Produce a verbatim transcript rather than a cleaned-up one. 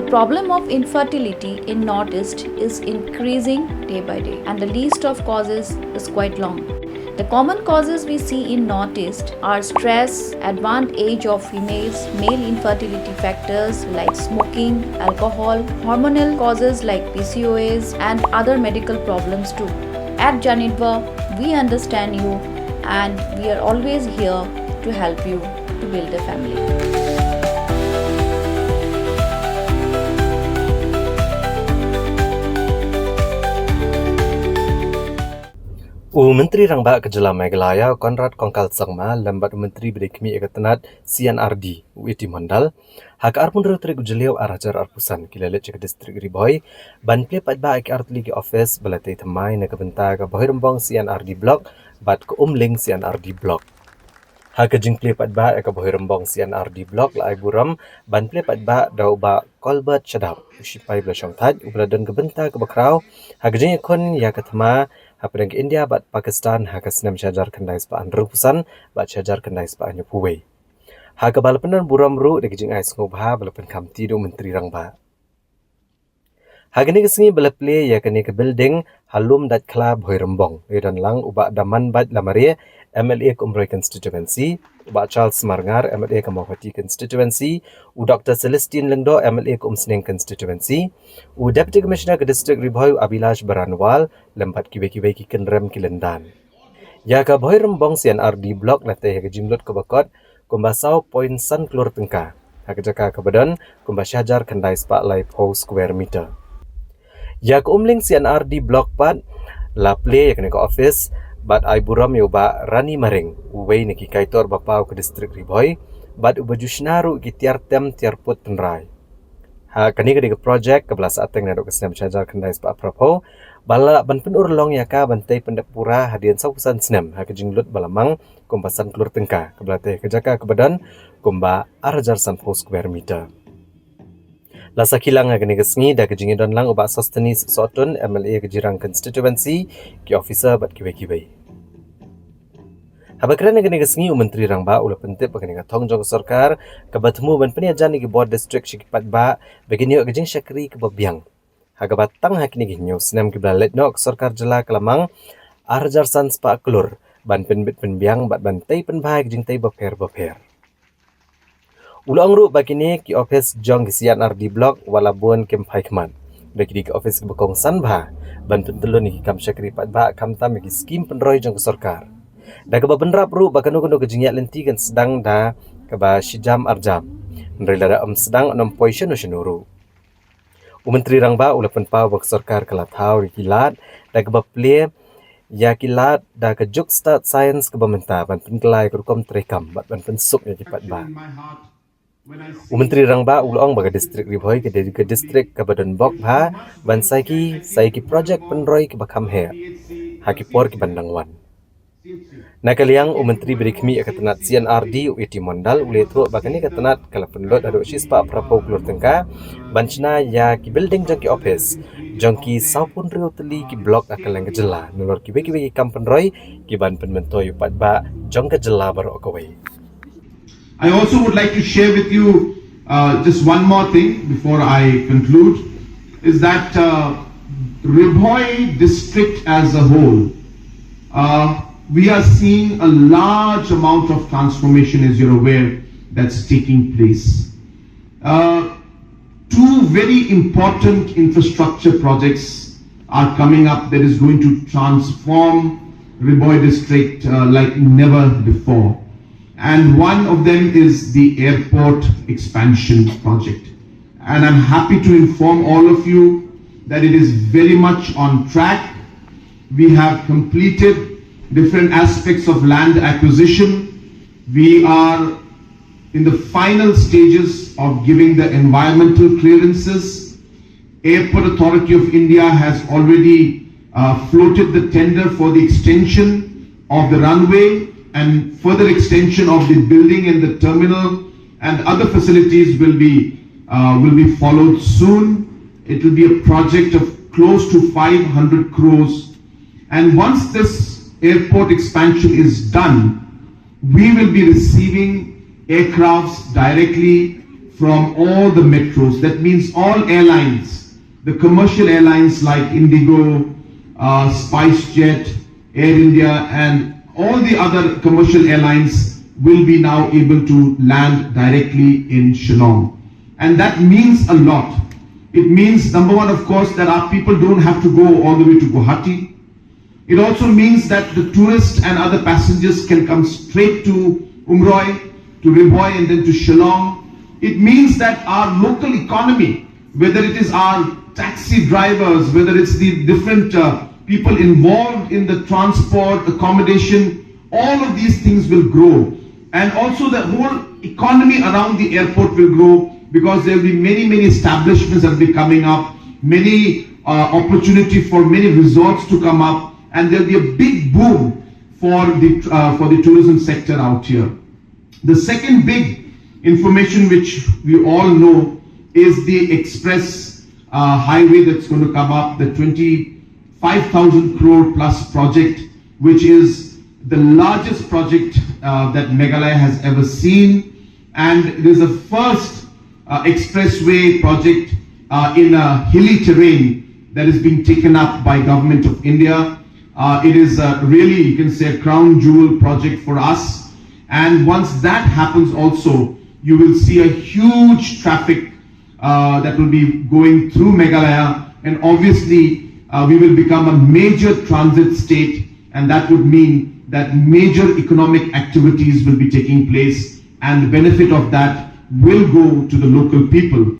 Problem of infertility in Northeast is increasing day by day, and the list of causes is quite long. The common causes we see in Northeast are stress, advanced age of females, male infertility factors like smoking, alcohol, hormonal causes like P C O S, and other medical problems too. At Janitva, we understand you and we are always here to help you to build a family. U Myntri Rangbah ka Jylla Meghalaya, Conrad Kongkal Sangma, lem bad u Myntri ba dei khmih ïa ka tnat C and R D, u A T Mondal, ha ka arphew hynriew tarik u Jylliew ar hajar arphew san, ki la leit sha ka distrik Ri Bhoi ban plie paidbah ïa ki artylli ki office ba la tei thymmai na ka bynta ka Bhoirymbong C and R D Block bad ka Umling C and R D Block. Ha ka jingplie paidbah ïa ka Bhoirymbong C and R D Block la ai burom ban plie paidbah da u Bah Colbert Shadap, u shipai ba la shongthait uba la don ka bynta kaba khraw ha ka jingïakhun ïa ka thma hapdeng ka India bad Pakistan ha ka snem shi hajar khyndai spah hynriewphew san bad shi hajar khyndai spah hynñiewphew wei. Ha kaba la pyndon burom ruh da ka jingai sngewbha ba la pynkhamti da u Myntri Rangbah. Ha kane ka sngi ba la plie ïa kane ka building ha Lum Daitkhla, Bhoirymbong, la ïadon lang u Bah Damanbait Lamare, M L A ka Umroi Constituency, u Bah Charles Marngar, M L A ka Mawhati Constituency, u Doctor Celestine Lyngdoh, M L A ka Umsning Constituency, u Deputy Commissioner ka District Ri Bhoi, u Abhilash Baranwal, lem bad kiwei kiwei ki kynrem ki lyndan. Ïa ka Bhoirymbong C and R D Block la tei ha ka jinglut kaba kot kumba saw point san klur tyngka ha ka jaka kaba don kumba shi hajar khyndai spah laiphew square meter. Ïa ka Umling C and R D Block pat la plie ïa kane ka office bad ai burom ïa u Bah Rani Maring, uwei na ki kaitor ba paw ka distrik Ri Bhoi, bad uba ju shna ruh ki tiar tem tiar put tynrai. Ha kane ka dei ka projek kaba la sah teng naduh ka snem shi hajar khyndai spah phra phew, ba la lah ban pynurlong ïa ka ban tei pyndep pura hadien sawphew san snem ha ka jinglut ba la mang kumba san klur tyngka kaba la tei ha ka jaka kaba don kumba ar hajar sanphew square meter. La sakhi lang ha kane ka sngi da ka jingïadon lang u Bah Sosthenes Sohtun, M L A ka Jirang Constituency, ki officer bad kiwei kiwei. Haba kren ha kane ka sngi u Myntri Rangbah u la pyntip ba kane ka thong jong ka sorkar kaba thmu ban pynïajan ïa ki bor distrik sha ki paidbah ba kin ïoh ka jingshakri kaba biang. Ha kaba tang ha kine ki hynñiew snem kiba la leit noh ka sorkar jylla ka la mang ar hajar san spah klur ban pynbit pynbiang bad ban tei pynbha ïa ki jingtei bapher bapher. U la ong ruh ba kine ki office jong ki C and R D Block wat la bun kim phai khmat, ba ki dei ki office kiba kongsan bha ban pyntyllun ïa ki kam shakri paidbah khamtam ïa ki skim pynroi jong ka sorkar. Da kaba bynrap ruh ba kano kano ka jingïaid lynti kan sdang da kaba shi jam ar jam, hynrei lada ym sdang yn ym poi shano shano ruh. U Myntri Rangbah u la pynpaw ba ka sorkar ka la thaw ïa ki lad da kaba plie ïa ki lad da ka juk stad science kaba mynta ban pynkylla ïa ka rukom treikam bad ban pynsuk ïa ki paidbah. U Myntri Rangbah u la ong ba ka distrik Ri Bhoi ka dei ka distrik kaba don bok bha ban sa ïa ki, sa ïa ki projek pynroi kiba kham heh ha ki por kiban dang wan. Na ka liang u Myntri ba dei khmih ïa ka tnat C and R D, u A T Mondal, u la ïathuh ba kane ka tnat ka la pynlut haduh shi spah phra phew klur tyngka ban shna ïa ki building jong ki office jong ki sawphew hynriew tylli ki block ha kylleng ka jylla, nalor kiwei kiwei ki kam pynroi kiban pynmyntoi ïa u paidbah jong ka jylla baroh kawei. I also would like to share with you uh, just one more thing before I conclude, is that uh, Ri Bhoi district as a whole, uh, we are seeing a large amount of transformation, as you're aware, that's taking place. Uh, two very important infrastructure projects are coming up that is going to transform Ri Bhoi district uh, like never before. And one of them is the airport expansion project. And I'm happy to inform all of you that it is very much on track. We have completed different aspects of land acquisition. We are in the final stages of giving the environmental clearances. Airport Authority of India has already uh, floated the tender for the extension of the runway and further extension of the building and the terminal and other facilities will be uh, will be followed soon. It will be a project of close to five hundred crores. And once this airport expansion is done, we will be receiving aircrafts directly from all the metros. That means all airlines, the commercial airlines like Indigo, uh, SpiceJet, Air India, and all the other commercial airlines will be now able to land directly in Shillong. And that means a lot. It means, number one, of course, that our people don't have to go all the way to Guwahati. It also means that the tourists and other passengers can come straight to Umroi, to Ri Bhoi, and then to Shillong. It means that our local economy, whether it is our taxi drivers, whether it's the different uh, people involved in the transport, accommodation, all of these things will grow. And also the whole economy around the airport will grow because there will be many, many establishments that will be coming up, many uh, opportunity for many resorts to come up, and there'll be a big boom for the uh, for the tourism sector out here. The second big information which we all know is the express uh, highway that's going to come up, the twenty-five thousand crore plus project, which is the largest project uh, that Meghalaya has ever seen, and it is the first uh, expressway project uh, in a hilly terrain that is being taken up by Government of India. Uh, it is uh, really, you can say, a crown jewel project for us. And once that happens also, you will see a huge traffic uh, that will be going through Meghalaya. And obviously, uh, we will become a major transit state. And that would mean that major economic activities will be taking place. And the benefit of that will go to the local people.